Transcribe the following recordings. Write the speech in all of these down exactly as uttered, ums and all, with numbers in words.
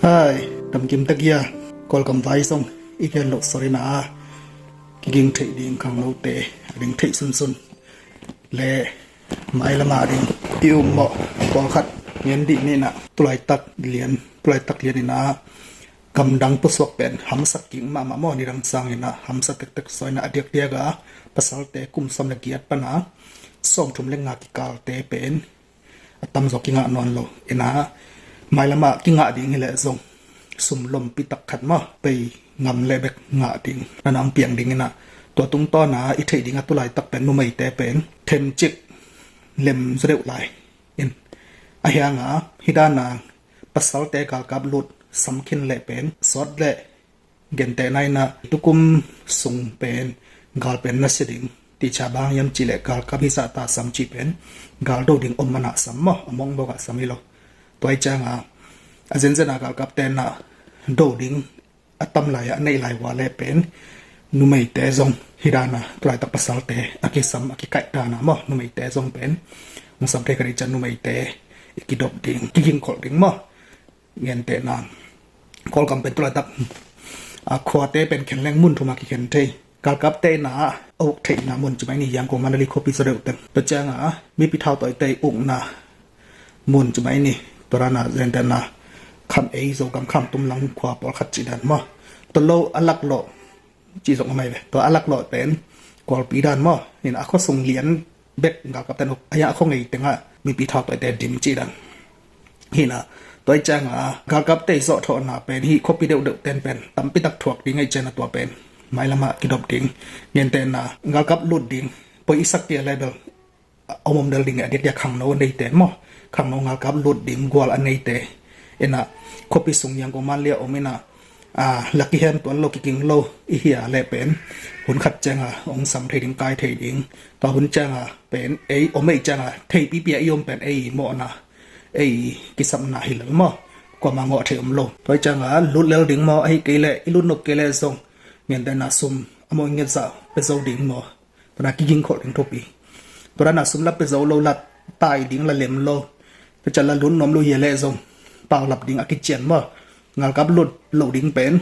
Hai, damkim tak hia, Kawlgam vai zong i gen loh sawt in a, kiging theih ding khangnote a ding theih sunsun le mailam a ding i ummawh pawlkhat ngen dih ni in a, tulaitak lian, tulaitak lian in a gamdang pusuak pen hamsa kik mahmah maw, nidang sang in a hamsa tektek zaw in a, a diakdiak a pasalte kum sawm le giat pan a sawmthum le nga kikalte pen a tamzaw kingah nawn lo in a, mailam ah kingah ding hi leh zong sum lompi tak khat maw, pei ngam le bek ngah ding na nang piang ding in a, tua tungtawn a i theih ding a tulaitak pen numeite pen themcik lem zaw deuh lai in, a hiang a hih dan a pasalte galkap lut sam khin leh pen sawt leh gentehna in a tukum sung pen gal pen na sia ding, ti cha bang hiam cih leh galkap hi zah ta sam cih pen gal do ding om man a sam maw, a mawngmawng a sam hi lo. Tua ahih ciang a, a zenzen a galkapte in a do ding a tam lai a, a neih lai uh leh pen numeite zong hih dan a tulaitak pasalte a kisam a kikaih dan a maw, numeite zong pen hong sam thei kha ding ciang numeite i kidop ding, kigingkholh ding maw. Gentehna, Kawlgam pen tulaitak a khuate pen khen leng mun thum a kikhen thei. Galkapte in a a uk theihna mun ci mai ni, Yangon, Mandalay khuapi zaw deuh teng. Tua ciang a mipi thautawite ukna mun ci mai ni. Tua dan a gentehna, Kham ei, Zogam, Khamtum lang khua pawlkhat cih dan maw. Tua lo a laklawh cih zong om hi ve. Tua a laklawh pen Kawlpi dan maw, in a khuasung lian bek galkapte in uk, a hiang a khuangei teng ah mipi thautawite dim cih dan hi in a. Tua ahih ciang a galkapte i zawhthawhna pen hih khuapi deuhdeuhte in pen tampi tak thuak ding ahih ciang a, tua pen mailam ah kidop ding. Gentehna, galkap lut ding poi i sak kei leh bel a om om del ding a, a diakdiak khangno a neite maw, khangno galkap lut ding gual a neite in a, khuapi sung Yangon, Mandalay a om in a, a, la kihem tuan lo, kiking lo i hi a leh pen hun khat ciang a hong sam thei ding, kai thei ding. Tua hun ciang a pen ei om ahih ciang a, theipipi a i om pen ei mawhna, ei kisapna hi lel maw, kuamah ngawh thei om lo. Tua ahih ciang a lut lel ding maw, ahih kei leh i lut nop kei leh zong gentehna sum a mawh i nget zah pia zo ding maw. Tua dan a kigingkholh ding thupi. Tua dan a sum la pia zo lo, la tai ding la lem lo, tua ciang la lut nuam lo hi a leh zong paulap ding a kician maw. Galkap lut loh ding pen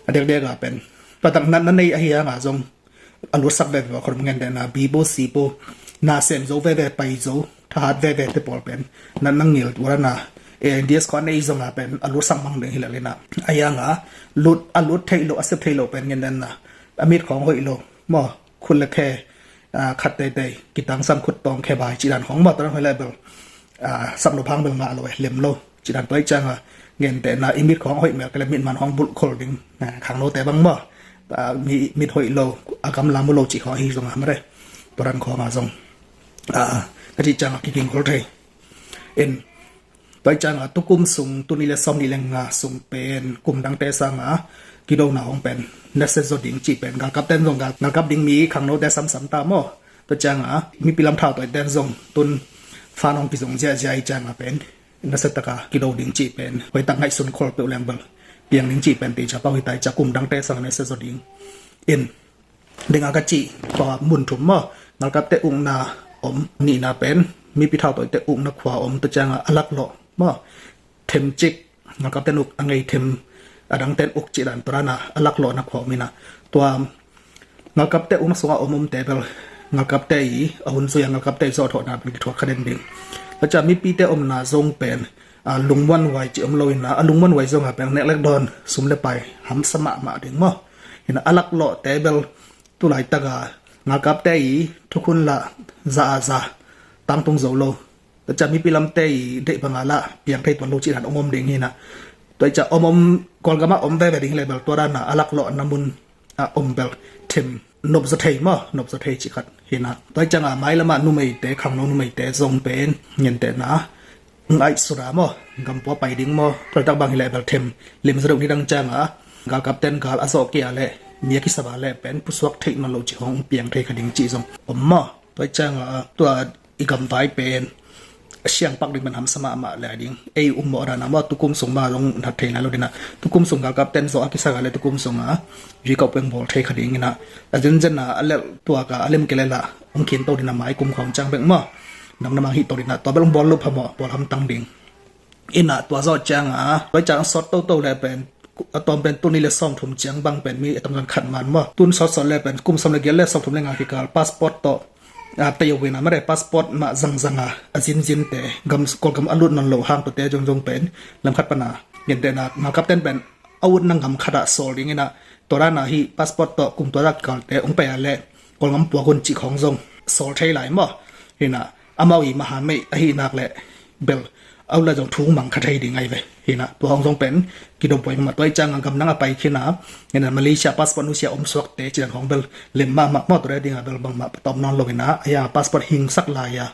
a diakdiak a pen tua tak natna nei a hiang a zong a lutsak veve, khuadom, gentehna B po, C po, na sem zo veve, pai zo, thahat veve te pawl pen natna ngil. Tua dan a ANDS khawng a nei zong a pen a lutsak mang ding hi lel in a, a hiang a lut, a lut theih loh, a sep theih loh pen gentehna a mit khawng hoih lo maw, khut le khe, a, khat teitei, kitangsam khut tawng khe bai cih dan khawng maw, tua dan hoih leh bel, a, sap lo phang bel ngah lo e, lem lo cih dan. Tua ahih ciang a gentehna i mit khawng hoih mel kei leh mit man khawng bulh khol ding, a, khangnote bang maw, a, mi mit hoih lo, a gamla mu lo cih khawng ahi zong a, mare, tua dan khawng a zong, a, ka cih ciang a kigingkholh thei in. Tua ahih ciang a tukum sung, tul nih le sawmnih le nga sung pen kum dangte sang a kidona hong pen nasia zaw ding cih pen galkapte in zong, gal, galkap ding mi khangnote samsam ta maw. Tua ciang a mipi lam thautawite in zong tun fan hong kizong ziahziah ahih ciang a pen nasia tak a kido ding cih pen hoihtak ngaihsun khol peuh leng bel piang ding cih pen teicha pau hi ta ahih ciang kum dangte sang a nasia zaw ding in. Ding a ka cih tua mun thum maw, galkapte ukna om. Nihna pen mipi thautawite ukna khua om. Tua ciang a a laklawh maw, themcik, galkapte in uk a ngei them, a dangte in uk cih dan, tua dan a a laklawhna khua om in a, tua galkapte ukna sung a om omte bel galkapte i, a hun zui a galkapte i zawhthawhna pen kithuak kha den ding. Tua ciang mipite omna zong pen, a, lungmuanhuai cih om lo in a, a lungmuanhuai zong a pen nek lek dawn, sum le pai hamsa mahmah ding maw. In a, a laklawhte bel tulaitak a galkapte i thukhun lah za a za, tangtung zo lo. Tua ciang mipi lamte i deih bang a lah piang thei tuan lo cih dan om om ding hi in a. Tua ciang om om, Kawlgam ah om veve ding hi leh bel tua dan a a laklawhna mun a om bel them nop zaw thei maw, nop zaw thei cih khat hi in a. Tua ciang a mailam ah numeite, khangno numeite zong pen gentehna, ngaihsut a maw, gampua pai ding maw, tua tak bang hi leh bel them lem zaw deuh, nidang ciang a galkapte in gal a zawh kei a leh, mi a kisap a leh pen pusuak theih nawn lo cih khawng piang thei kha ding cih zong om maw. Tua ciang a tua i gamvai pen a siangpak ding pen hamsa mahmah lai ding. Ei ummawh dan a maw, tukum sung mah zong that thei lai lo ding a, tukum sung galkapte in zawh a kisak a leh tukum sung a zuikau peng bawl thei kha ding in a, a zenzen a a lelh tuak a a lem kei leh lah hong khin to ding a, mai kum khawng ciang bek maw, nang na mang hih to ding a, tua bel hong bawl lo phamawh, bawl hamtang ding. Ina tua zawh cianga tua ciang sawt toto le pen a tawm pen tuni le sawmthum ciang bang pen mi a tamzan khat man maw. Tun sawtsawt le pen kum sawm le giat le sawmthum le nga kikal passport tawh a tei uh ina mare passport mah zangzanga a zinzinte gam Kawlgam a lut nawn lo hang tuate zongzong pen lamkhat pana gentehna ngalkapten pen a utna ngam khatah sawl dingina tua dana hih passport tawh kum tua dak kikalte ong pei a le Kawlgam puak un cih khawng zong sawl thei lai maw. Hina amau i mahameih ahi nak le bel a ut la zong thu mang kha thei ding ai ve. Hina tua hong zong pen kidop buai mahmah tua i cianga gam nang a pai khina hina Malaysia passport nusia om suakte cidan hong bel lem mahmah maw tua dinga bel bangmah patawm nawn lo hina a hianga passport hingsak lai a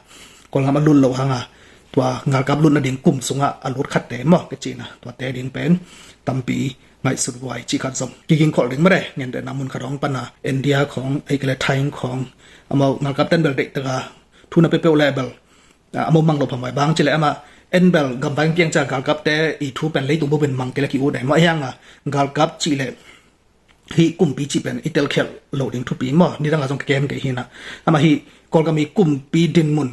Kawlgam a lut lo hanga tua ngalkap lut nading kum sungah a lut khatte maw ka cihna tuate ding pen tampi ngaihsut vuai cih khat zong kiging kholh ding mare. Gentehna mun khat hong pana India khawng ei kele Thai khawng amau ngalkapten bel deihtaka thu na peuhpeuh le bel amau mang lo phamai bang cile ama en bel gamvai kiang ca galkapte i thu pen leitung bupin mang kele ki ut ai maw hianga galkap cile hih kumpi cih pen i telkhialh lo ding thupi maw nidanga zong ka kem kei hina ama hih Kawlgam i kumpi dinmun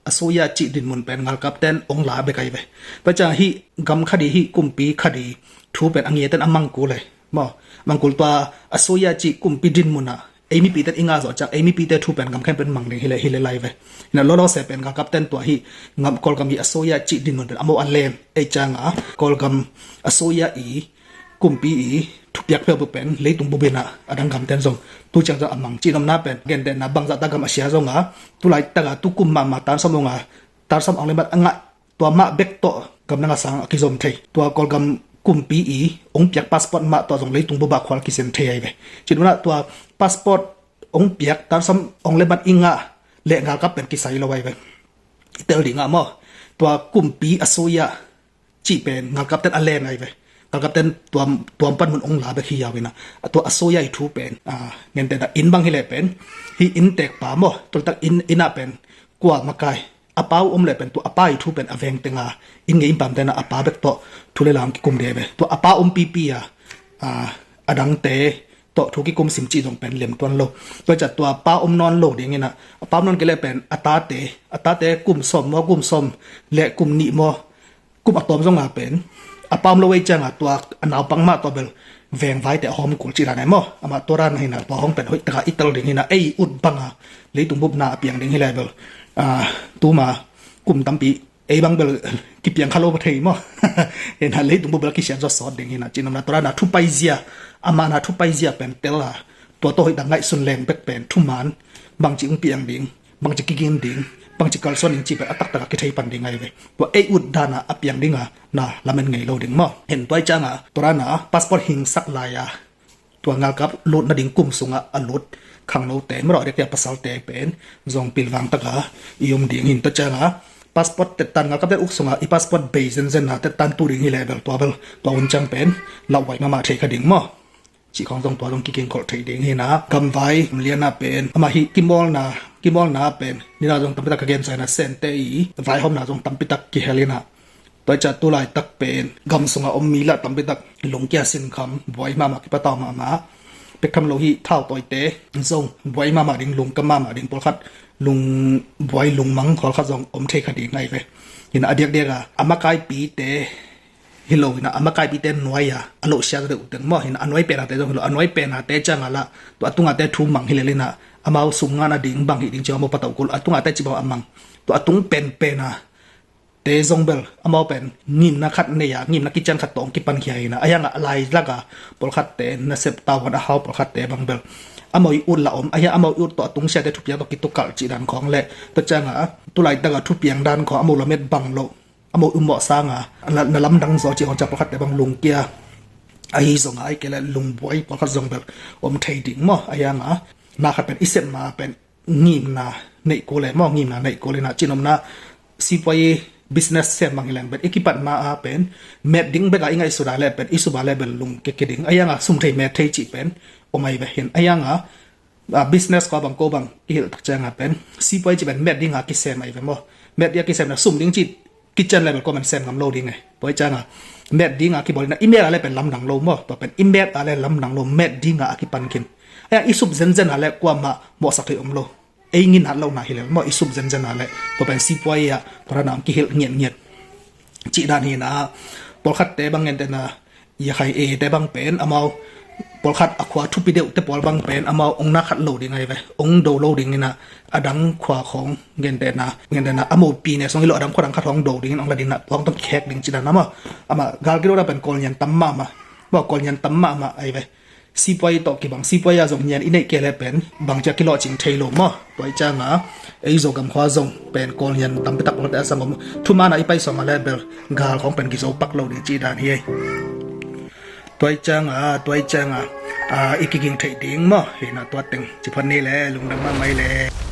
a soya cih dinmun pen ngalkapten ong la bek ai ve. Tua ciang hih gam khadi hih kumpi khadi thu pen a ngiaten a mangkul ai maw mangkul tua a soya cih kumpi dinmun a ei mipite i ngah zawh ciang ei mipite thu pen gamkhen pen mang ding hi le hi le lai ve. Hina lawlawse pen galkapten tua hih ngam Kawlgam hih a soya cih dinmun pen a mau a lem ei cianga Kawlgam a soya i kumpi i thupiak peuhpeuh pen leitung bubina a dang gamten zong tu ciang zong a mang cih nomna pen gentehna bangzahta gam a sia zonga tu laitak a tu kum mahmah tansam zonga tansam ang le mat a ngah tua mah bek tawh gam nang a sang a kizom thei tua Kawlgam kumpi i ong piak passport mah tawh zong leitung bubah khual kisen thei ai ve. Cih nomna tua passport ong piak tansam ong le mat i ngah le ngalkap pen kisai lo ai ve. I tel dingah maw tua kumpi a soya cih pen ngalkapten a len ai ve. Ngalkapten tuam tuam pan mun ong la bek hi yau ina tua a soya i thu pen a ngentehna in bang hi le pen hih inntek pa maw tultak in ina pen kua makai a pa uh om le pen tua a pa i thu pen a veng tenga in ngei in pamtena a pa bek tawh thu le lam kikum de ve tua a pa om pipi a a dangte tawh thu kikum sim cih zong pen lem tuan lo. Tua ciah tua pa om nawn lo dingina a pa om nawn kei le pen a tate a tate kum sawm maw kum sawm le kum nih maw kum a tawm zonga pen a pa om lo ei cianga tua a naupang mah tua bel vengvaite a hawm kul cih dan ai maw amah tua dan hina tua hong pen hoih taka i tel ding hina ei ut banga leitung bupna a piang ding hi lai bel tuma kum tampi ei bang bel kipiang kha lo thei maw. Hina leitung bup bel kisian zawsawt ding hina cih nomna tua dana thupai zia amahna thupai zia pen tel a tua tawh hoih dang ngaihsun leng bek pen thuman bangci ung piang ding bangci kigin ding bangci kalsuan ding cih pen a taktaka kithei pan ding ngai ve. Tua ei ut dana a piang dinga na lamen ngei lo ding maw. Hen tuai cianga tua dana passport hingsak lai a tua ngalkap lut nading kum sungah a lut khangnote maraw a dekte a pasalte pen zong pilvang taka i um ding hin tua cianga passport tettan ngalkap te uk sungah i passport bei zenzen a tettan tu ding hi le bel tua bel tua un ciang pen lauhuai mahmah thei kha ding maw. Cih khawng zong tua zong kikingkolh thei ding hina gamvai liana pen amah hi kimawlna kimawlna pen nina zong tampitak ka gensaina sente i vaihawmna zong tampitak kihel ina tua i ca tu laitak pen gam sunga om mi lah tampitak lungkia sinkham buai mahmah kipatau mahmah. Pek tham lo hi thau tawite zong buai mahmah ding lungkam mahmah ding pawlkhat lungbuai lungmang pawlkhat zong om thei kha ding ngai ve. Hina a diakdiaka a makaipite hi lo hina a makaipite nuai a a lohsia deuh teng maw hina a nuai penate zong hi lo a nuai penate cianga lah tua a tungate thu mang hi lelina amau sum ngana ding bang hi ding cia amau patau kul a tungate ci bang a mang tua a tung penpena te zong bel amau pen ngimna khat nei a ngimna kician khat tawng kipan khia hina a hianga a lailaka pawlkhatte nasep tauhan a hau pawlkhatte bang bel amau i ut la om a hia amau i ut tawh a tungsiate thupiak tawh kitukalh cih dan khawng le tua cianga tulaitaka thupiang dan khawng amau lamet bang loh amau i mawh sanga na lamdang zaw cih khawng cia pawlkhatte bang lungkia ahi zonga ai kei le lungbuai pawlkhat zong bel om thei ding maw a hianga na khat pen i sepma pen ngimna neih kul e maw ngimna neih kul ina cinomna sipuai business sem bang hi leng bet i kipat ma a pen met ding beka i ngaihsut a le pen i suba le bel lung keke ding a hianga sum thei met thei cih pen om ai ve hin a hianga business ko bang ko bang i hilh tak cianga pen sipuai cih pen met dinga kisem ai ve maw met dinga kisem na sum ding cih kician le bel ko man sem ngam lo ding e tua i cianga met dinga kibawl ina i met a le pen lamdang lo maw tua pen i met a le lamdang lo met dinga a kipan khin a hiang i sup zenzen a le kuamah mawhsak thei om lo ei nginat lohna hi lel maw i sup zenzen a le tua pen sipuai ah tua rana ang kihilh ngiatngiat cih dan hi na. Pawlkhatte bang gentehna Yakhai e te bang pen amau pawlkhat a khua thupi deuhte pawl bang pen amau ong na khat lo ding ahi ve, ong do lo ding ina, a dang khua khawng gentehna, gentehna a mopi ne song hi lo, a dang khua dang khat hong do ding in ong la ding na, puang tong khek ding cih dan na maw. Amah gal kidona pen Kawlnyan tam mahmah maw, Kawlnyan tam mahmah ahi ve. Sipuai tawh kibang, sipuai a zong nyan i neih kei le pen bangcia kilawhcing thei lo maw. Tua i cianga ei Zogam khua zong pen Kawlnyan tampi tak pawlkhatte a sang om. Thumaana i paisawng a le bel gal khawng pen kizo pak lo ding cih dan hi ei. Tua i cianga, tua i cianga i kiging theih ding maw. Hi na, tua teng ci phat ni le, lungdam mahmah i le.